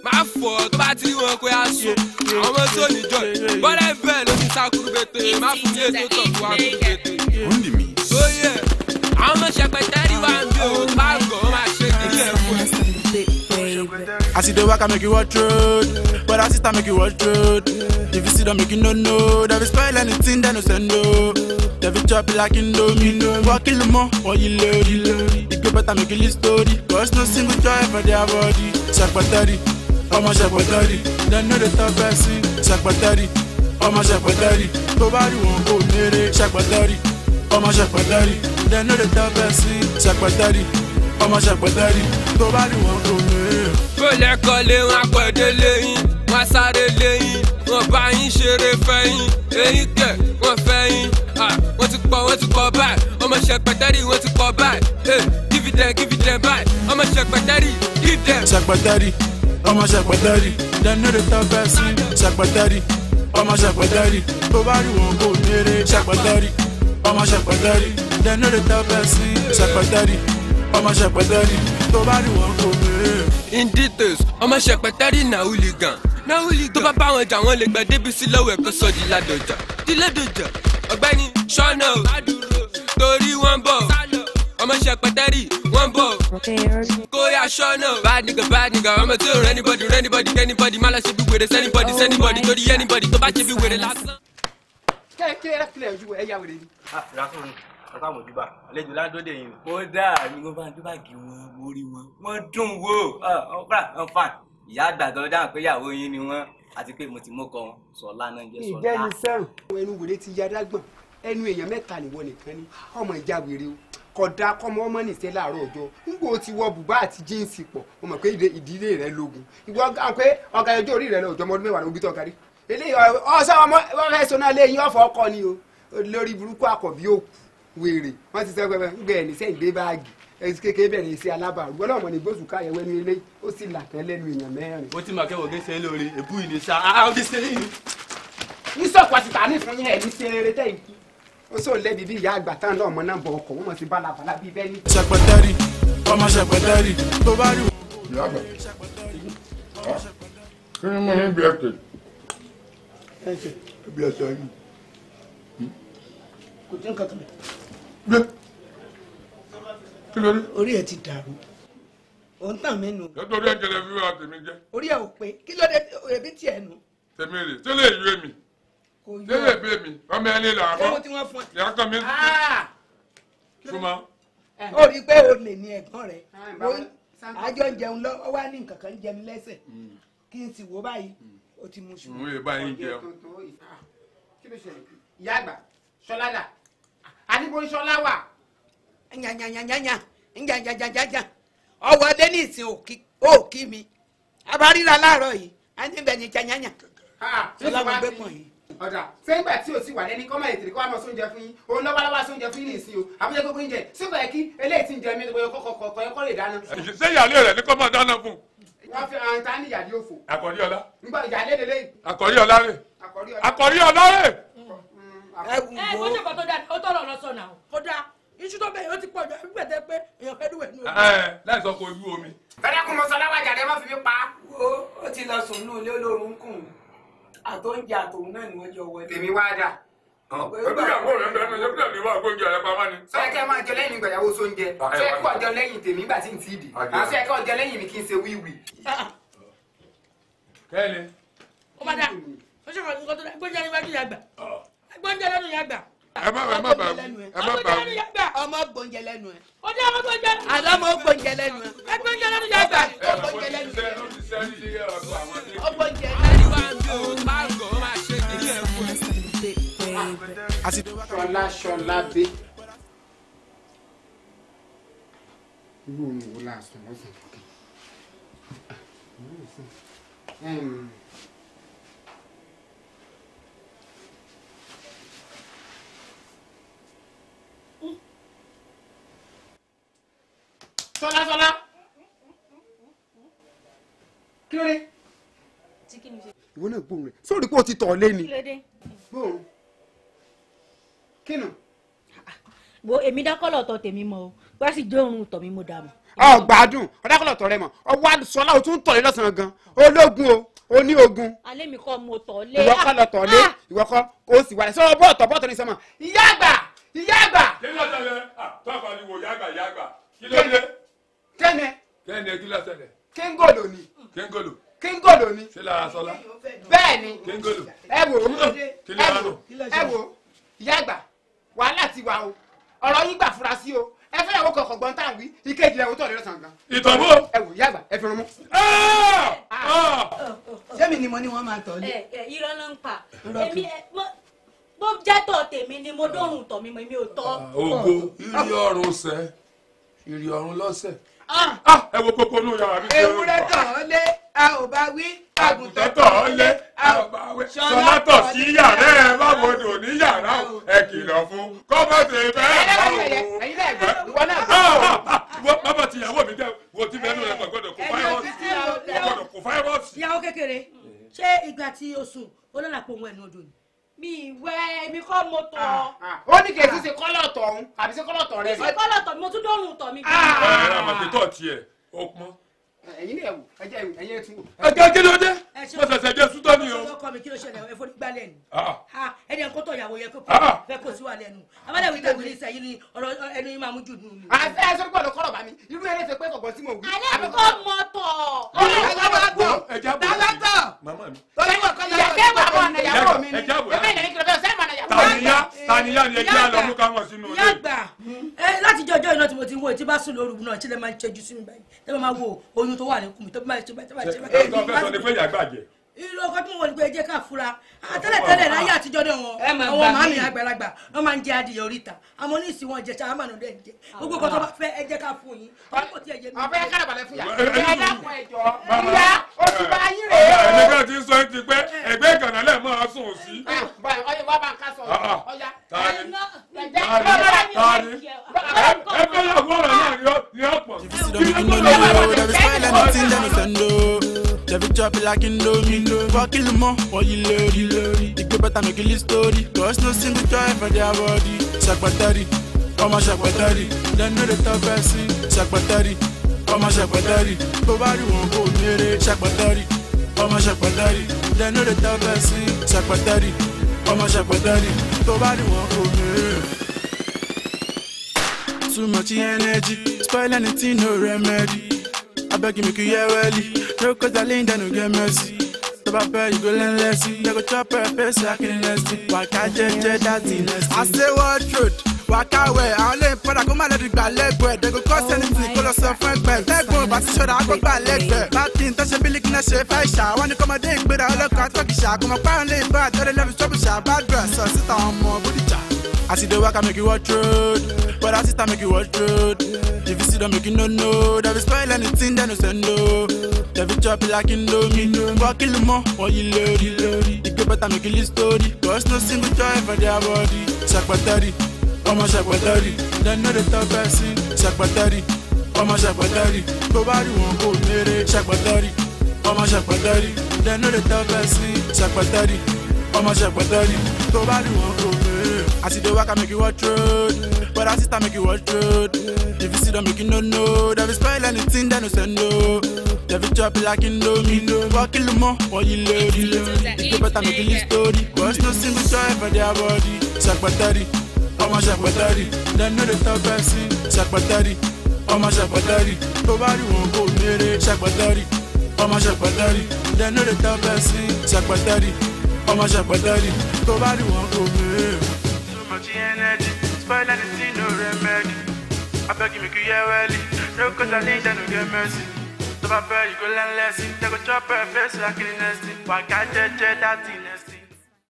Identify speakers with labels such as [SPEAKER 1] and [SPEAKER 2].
[SPEAKER 1] Máa fọ̀ tó bá ti rí wọn kó yá sùn. Àwọn ọmọ tó níjọ bọ́lá bẹ́ẹ̀ ló ti sákúrú bẹ́tẹ̀. Má fún ilé tó tọ̀ fún wa kúrú bẹ́tẹ̀. Sóyè àwọn ọmọ ṣẹpẹtẹ́rì wà ń bí o bá gọ̀ ọ́ máa ṣe kiri ẹ̀ fún ẹ.
[SPEAKER 2] I see the work I make you watch road, but I sister make you watch road. If you see them make you no no, they will spoil anything they no send no. They will chop it like Indomie, walk in the more or you load. It go better make you live story, cause no single joy for their body. Ṣẹpẹtẹ́rì, ọmọ ṣẹpẹtẹ́rì, they know the top person. Ṣẹpẹtẹ́rì, ọmọ ṣẹpẹtẹ́rì, tó bá rí wọn kò méré. Ṣẹpẹtẹ́rì, ọmọ ṣẹpẹtẹ́rì, they know the top person. Ṣẹpẹtẹ́rì, ọmọ ṣẹpẹtẹ́rì, tó bá rí wọn kò méré.
[SPEAKER 1] Kó lẹ́kọ̀ọ́ lé wọn apẹ̀dé lẹ́yìn, wọn sáré lẹ́yìn, wọn bá yín ṣeré fẹ́yìn, eyín kẹ̀ wọ́n fẹ́yìn. Wọ́n ti pọ̀ báyìí, ọmọ ṣẹpẹtẹ́rì wọ́n ti pọ̀ báyìí. Give it them báyìí, ọmọ ṣẹpẹtẹ́rì give them.
[SPEAKER 2] Ṣẹpẹtẹ́rì, ọmọ ṣẹpẹtẹ́rì, they know the top person. Ṣẹpẹtẹ́rì, ọmọ ṣẹpẹtẹ́rì, tó bá rí wọn kò méré. Ṣẹpẹtẹ́rì, ọmọ ṣẹpẹtẹ́rì, they know the top person. Ṣẹpẹtẹ́rì, ọmọ ṣẹpẹtẹ́rì, tó bá rí wọn kò méré.
[SPEAKER 1] In details, ọmọ ṣẹpẹtẹ́rì na hooligan. Na hooligan. Tó bá bá wọn jà wọ́n lè gbẹ débi sí lọ́wọ́ ẹ̀kọ́ sọ di ládọjà. Di ládọjà. Ọ̀gbẹ́ni ṣọ́nà o, torí wọ́n bọ̀. Ọmọ ṣẹpẹtẹ́rì wọ́n bọ̀. Kóyà ṣọ́nà o. Bad nigga, ọmọ tí ò rẹ́ anybody, rẹ́ anybody, anybody. Má lọ ṣe bí wèrè sẹ́nibody, sẹ́nibody. Torí anybody tó bá ṣe bí wèrè lásán.
[SPEAKER 3] Kílẹ̀ kílẹ̀ ojú ẹ yá wèrè ni.
[SPEAKER 4] Rákùnrin ọkọ àmọ̀júbà àlejò ládóde yìí ni.
[SPEAKER 5] Kódà ni wọ́n bá ń dúbà gé wọn mo rí wọn wọ́n dùn wò ọ̀pá ọ̀fà ìyá àgbà gan dáhùn pé ìyàwó yín ni wọ́n àti pé mo ti mú kọ wọn Sọlá náà jẹ́ Sọlá.
[SPEAKER 3] Ìjẹ́ni sẹ́rùn. Ẹnu wèrè ti ya dágbọ̀n ẹnu èèyàn mẹ́ta nìwọ nìkan ni ọmọ ìjà wèrè o kódà kọ́mọ ọmọ nìṣẹ́ láàárọ̀ ọjọ́ ńgbò ti wọ bùbá àti jíǹsì pọ̀ o mọ̀ pé ìdílé rẹ lógun ìwọ pé ọ̀gá ọjọ́ orí rẹ lọ òjò ọmọ ọdún mẹ́wàá lóbi tó ọ̀gá rí eléyìí ọ̀sán ọmọ wọn fẹ́ sọ náà léyìn ọ̀fọ̀ ọkọ ni o lórí burúkú àkọ́bí òkú wèrè wọ́n ti sọ pé ńgbẹ́ ẹ̀ níṣẹ́ ìgbé báàgì ẹ̀sìn kékeré bẹ̀rẹ̀ sí alábàárù ọlọ́mọ ní gbósù káyẹ̀wé ní ilé ó sì là tán lẹ́nu èèyàn mẹ́rin.
[SPEAKER 4] Ó ti mọ̀ kẹ́wọ̀n kí n ṣe lóore èbú ìní sá á fi ṣe yìí.
[SPEAKER 3] Ní sọ̀kò àti tàní fún yín ẹ̀ ní ṣe rere tẹ́ ìkú. Ó sọ lẹ́bi bí ìyá àgbà tán lọ́mọ náà bọ̀ ọkọ̀ wọ́n mọ̀ sí bálabàlá bíi bẹ́ẹ̀ ní.
[SPEAKER 2] Ṣẹpẹtẹ́rì, ọmọ ṣẹpẹtẹ́rì, tó bá rí wọn.
[SPEAKER 6] Ìyá àgbà, kí ni mo ní bí ẹ pè? Bí ẹ sọ yìí.
[SPEAKER 7] Kò tí nǹkan tó lè.
[SPEAKER 6] Gbé. Kí ló dé?
[SPEAKER 7] Orí ẹ ti dàrú. Ò ń tàn mí nù.
[SPEAKER 6] Nítorí ẹ̀jẹ̀ lè fi wá tèmi jẹ́.
[SPEAKER 7] Orí ẹ ò pé. Kí ló dé ebi tiẹ̀ nù?
[SPEAKER 6] Tèmi rè, ṣé lè yú èmi? Ṣé lè bí èmi? Ọmọ ẹni là á bọ́.
[SPEAKER 7] Ṣé mo ti wọ́n fún ẹ?
[SPEAKER 6] Ìyá kan mi. Súnmọ́.
[SPEAKER 7] Ó rí i pé o lè ní ẹ̀gbọ́n rẹ̀. Àjọ ń jẹun lọ, ó wá ní nǹkan kan ń jẹun lẹ́sẹ̀. Kí n sì wò báyìí, ó ti mú ṣùgbọ́n.
[SPEAKER 6] Mo lè bá yín jẹun.
[SPEAKER 3] Kí ló ṣẹlẹ̀? Ìyá àgbà, Ṣọlá dà. Àníbo ń Ṣọlá wà.
[SPEAKER 7] Nyanyanyanya njanjanjanjan ọwọ́ adé ní ìsìn òkì mi abáríra láàárọ̀ yìí á ní bẹ́ẹ̀ ni janyanya Ṣọlá mo gbé pọ̀ yìí.
[SPEAKER 3] Ọ̀dà sẹ́yìngbà tí o sì wà lẹ́ni kọ́mọ ètò ìkọ́ àmọ́ sóúnjẹ fún yín òun lọ́wọ́ lọ́wọ́ sóúnjẹ fún yín ní ìsìn o àbújá gbogbo oúnjẹ sígbà yẹ kí eléyìí ti ń jẹ mí kọ́kọ́ kọ́ lè dáná.
[SPEAKER 6] Ṣé ìyáálé rẹ̀ ní kọ́ máa dáná fún?
[SPEAKER 3] Wọ́n fi àwọn ta ní ìyáálé òfò.
[SPEAKER 6] Àkọ́rí ọlá.
[SPEAKER 3] Ngbọ́ ìyáálé lélẹ́yìí.
[SPEAKER 6] Àkọ́rí ọlá rè. Àkọ́rí ọlá rè.
[SPEAKER 7] Ẹ
[SPEAKER 8] bó ṣe kọ́ tó dáa ó tọrọ lọ sọ̀nà ó dáa iṣu tó bẹ̀rẹ̀ ó ti pọ̀ jù ẹbí gbẹ̀tẹ̀ pé èèyàn fẹ́ dúwẹ̀ nù.
[SPEAKER 6] Ẹ láì sọ kó ojú omi.
[SPEAKER 3] Fẹ́rẹ́ kún mọ Sọlá wájà rẹ má fi mí pa.
[SPEAKER 7] Wo ó ti lọ sùn nù ilé olórun kùn àtọ́njẹ àtòun náà ni wọ́n jọ wọlé.
[SPEAKER 3] Tèmi wá dà.
[SPEAKER 6] Ẹbí ìyàwó rẹ̀ ń bẹ̀rẹ̀ mi ṣé bí wàá gbóúnjẹ rẹ pamọ́ ni.
[SPEAKER 3] Sọ yẹ kẹ́ máa jẹ lẹ́yìn ìgbàyàwó sóúnjẹ. Sọ yẹ kó ọjọ́ lẹ́yìn tèmi nígbà tí n ti dì. Àwọn sọ yẹ kó ọjọ́ lẹ́yìn mi kí n ṣe wíwì.
[SPEAKER 6] Kẹ́ni.
[SPEAKER 8] Ó bá dà ó ṣe kàn nǹkan tó dá gbóúnjẹ níwájú ìyá àgbà gbóúnjẹ lẹ́nu ìyá àgbà.
[SPEAKER 6] Ẹ má bà ẹ má bà.
[SPEAKER 7] Ọmọ gbóúnjẹ lẹ́nu ẹ.
[SPEAKER 8] Ó dé ọmọ gbóúnjẹ.
[SPEAKER 7] Àlọ́ ọmọ gbóúnjẹ lẹ́nu ẹ.
[SPEAKER 8] Ẹ gbóúnjẹ lẹ́nu ìyá àgbà.
[SPEAKER 7] Ó gbóúnjẹ lẹ́nu ẹ. Ó gbóúnjẹ
[SPEAKER 1] lẹ́nu ẹ.
[SPEAKER 3] Ṣọlá Ṣọlá dé. Irú omi wo la sùn lọ́sàn kókè? Ṣọlá Ṣọlá. Kí ló dé? Ìwọ náà gbóhùn rẹ̀. Sórí pé o ti tọ̀ lé ni.
[SPEAKER 9] Kí ló dé?
[SPEAKER 3] Gbóhùn. Kínú.
[SPEAKER 9] Wo èmi dákọ́lọ̀ tọ̀ tèmi mọ́ o, wá sì jó òórùn tọ̀ mi mo dà mọ́.
[SPEAKER 3] Ọ̀gbádùn ọ̀dàkọ̀lọ̀ tọ̀rẹ́ mọ̀ ọwọ́ Sọlá o tún tọ̀lé lọ́sàn-án gan ológun o o ní ogun.
[SPEAKER 9] Alẹ́ mi kọ́ mo tọ̀ lé.
[SPEAKER 3] Ìwọ kọ́ lọ tọ̀ lé ìwọ kọ́ o sì wà lẹ sọ bọ́ọ̀tọ̀ bọ́ọ̀tọ̀ ní sọmọ. Ìyá àgbà ìyá àgbà.
[SPEAKER 6] Kí ló ṣẹlẹ̀? Tọ́pọ̀ ni wò yá àgbà yá àgbà. Kí ló dé?
[SPEAKER 3] Kẹ́nẹ̀.
[SPEAKER 6] Kẹ́nẹ̀ kí ló ṣẹlẹ̀?
[SPEAKER 3] Kéńgòlò ni.
[SPEAKER 6] Kéńgòlò.
[SPEAKER 3] Kéńgòlò ni.
[SPEAKER 6] Ṣé lára Sọlá?
[SPEAKER 3] Bẹ́ẹ̀ ni.
[SPEAKER 6] Kéńgòlò.
[SPEAKER 3] Ẹ wò ẹ wò ìyá àgbà wàhálà ti wà o ọ̀rọ̀ yín gbà fura sí o ẹ fẹ́ ìyàwó kọ̀ọ̀kan gbọ́n tá à ń wí ìkejì rẹ̀ wò tọ̀ lé lọ́sàn-án gan.
[SPEAKER 6] Ìtọ̀bọ̀.
[SPEAKER 3] Ẹ wò ìyá àgbà ẹ fi rún mú.
[SPEAKER 7] Sẹ́mi ni mo ní wọ́n máa tọ̀ lé.
[SPEAKER 9] Irọ́ ló ń pa èmi bó jẹ́ tọ̀ tèmi ni mo dórun tọ̀ mi mi ò tọ́.
[SPEAKER 6] Ògo ìrì ọ̀run sẹ́ ìrì ọ̀run lọ́sẹ̀. Ẹ wo kókó inú yàrá mi.
[SPEAKER 7] Ewúrẹ́ tọ̀ ọ́ lé a ò bá wí àgùntàn
[SPEAKER 6] tọ̀ ọ́ lé a ò bá wí. Sọlá tọ̀ sí yàrá ẹ má wodò ní yàrá o ẹ kìlọ̀ fún kọ́mọ̀tì bẹ́ẹ̀ bá wò.
[SPEAKER 3] Ẹ̀yin náà gbọ́ ìwọ náà
[SPEAKER 6] gbọ́. Bàbá ti ìyàwó mi jẹ́ wo ti bẹ́ẹ̀ nù rẹ̀ gbọ́dọ̀ kó fáírọ́ọ̀sì gbọ́dọ̀ kó fáírọ́ọ̀sì.
[SPEAKER 8] Ìyàwó kékeré ṣé ìgbà tí o sùn ó lọ́la pọ̀ òun ẹ̀nu odò ni.
[SPEAKER 9] Mi ìwẹ́ èmi kọ́ mo tọ̀.
[SPEAKER 3] Ó ní kì í ṣe kọ́lọ̀ tọ̀ ọ̀hún àbí ṣe kọ́lọ̀ tọ̀ rẹ.
[SPEAKER 9] Ṣe kọ́lọ̀ tọ̀ mi mo tún dórun tọ̀ mi.
[SPEAKER 6] Ẹ ẹ àmọ̀ tọ̀ tiẹ̀ ó pọ́n.
[SPEAKER 3] Ẹ̀yin náà wò ẹ jẹ́ ẹ̀yin ẹ̀ tún wò.
[SPEAKER 6] Ẹ jẹ́ kí ló dé? Mo ṣẹ̀ṣẹ̀ jẹ́ sútọ́ ni o.
[SPEAKER 8] Ọkọ mi kí ló ṣẹlẹ̀ ẹ forí gbálẹ̀ ni. Ẹni ẹ̀ ń kó tọ̀ ìyàwó yẹ kó fẹ́ kó sí wa lẹ́nu. Abájáwé ìtàgé ní sẹ́yìn ni ọ̀rọ̀ ẹnu yín máa mú jù nù.
[SPEAKER 3] Àfẹ́ ẹ sọ gbọ́dọ̀ kọ́rọ̀ bá mi irú ẹni ṣe pé kọ̀gbọ́n tí mo wí.
[SPEAKER 9] Alẹ́ mi kọ́ mọ tọ̀.
[SPEAKER 6] Taniya ni ẹ jẹ́ àlọ́ mú káwọn sínú ilé.
[SPEAKER 8] Láti jẹ́ ọjọ́ iná tí mo ti ń wo tí bá sùn lóru náà tí lè máa ń ṣẹ́jú sí mi báyìí tẹ́ máa wo oyún tó wà ní kùmí tó máa ṣe báyìí tó máa ṣe báyìí.
[SPEAKER 6] Ṣé fẹ́ sọ ni pé ìyá gbàjẹ́?
[SPEAKER 8] Irú ọkọ tí mo wọ ni pé ẹ jẹ́ ká fura tẹ́lẹ̀tẹ́lẹ̀ láyé àtijọ́ náà wọn àwọn màmí àgbàlagbà wọn máa ń jẹ adìyẹ oríta àmọ́ ní ìsìn wọn jẹ ṣàmà náà dẹ̀ ń jẹ gbogbo nǹkan tó bá fẹ́ ẹ jẹ́ ká fún yín kò tí ẹ yé mi.
[SPEAKER 3] Ọ̀fẹ́ kárabalẹ̀ fún yà ẹ dákun ẹ jọ ìyá oṣù bá yín rèé o.
[SPEAKER 6] Ẹni kan ti sọ ti pé ẹgbẹ́ ìkànnà lẹ̀ máa sùn sí.
[SPEAKER 3] Wá bá ń ká sọ̀rọ̀ ọ̀ya.
[SPEAKER 6] Tani ẹ fẹ́ yàgò ọ̀rọ̀ náà ní ọ̀pọ̀.
[SPEAKER 2] Every chop like Indomie, fuck kill more, or you lorry. You go better make a live story. Cause no single joy for their body. Shakwatari, oh my shakwatari. They know the top person. Shakwatari, oh my shakwatari. Nobody won't go near it. Shakwatari, oh my shakwatari. They know the top person. Shakwatari, oh my shakwatari. Nobody won't go near it. Too much energy, spoil anything, no remedy. I beg you make you hear welly. No cause I lean down, no get mercy. So bad pay, you go learn lesson. They go chop her face like in the Waka jeje, that's the next. I say what truth, waka way. I only put a come out of the leg. They go cost anything, call us a friend. They go back to show that I go back leg. Bad thing, touch a billy, can I say five shot? Wanna come a day, but I look at talking shot. Come up and lay bad, tell the love is trouble shot. Bad dress, so sit on more booty chat. I see the work, I make you watch road. But I sister make you watch road. If you see them, make you no no. They will spoil anything, they no send no. They will chop it like Indomie. Fuck kill more, or you lorry. You go better make you live story. Cause no single joy for their body. Shakwatari, oh my shakwatari. They know the top person. Shakwatari, oh my shakwatari. Nobody won't go near it. Shakwatari, oh my shakwatari. They know the top person. Shakwatari, oh my shakwatari. Nobody won't go near it. I see the work, I make you watch road. But I sister make you watch road. If you see them, make you no no. They will spoil anything, they no send no. They will chop it like Indomie. Fuck kill more, or you lorry. You go better make you live story. Cause no single joy for their body. Shakwatari, oh my shakwatari. They know the top person. Shakwatari, oh my shakwatari. Nobody won't go near it. Shakwatari, oh my shakwatari. They know the top person. Shakwatari, oh my shakwatari. Nobody won't go near it. Much energy, spoil anything, no remedy. I beg you, make you hear welly. No cause I need, I no get mercy. So I pray you go learn lesson. They go chop her face like in the nasty. Waka jeje, that's the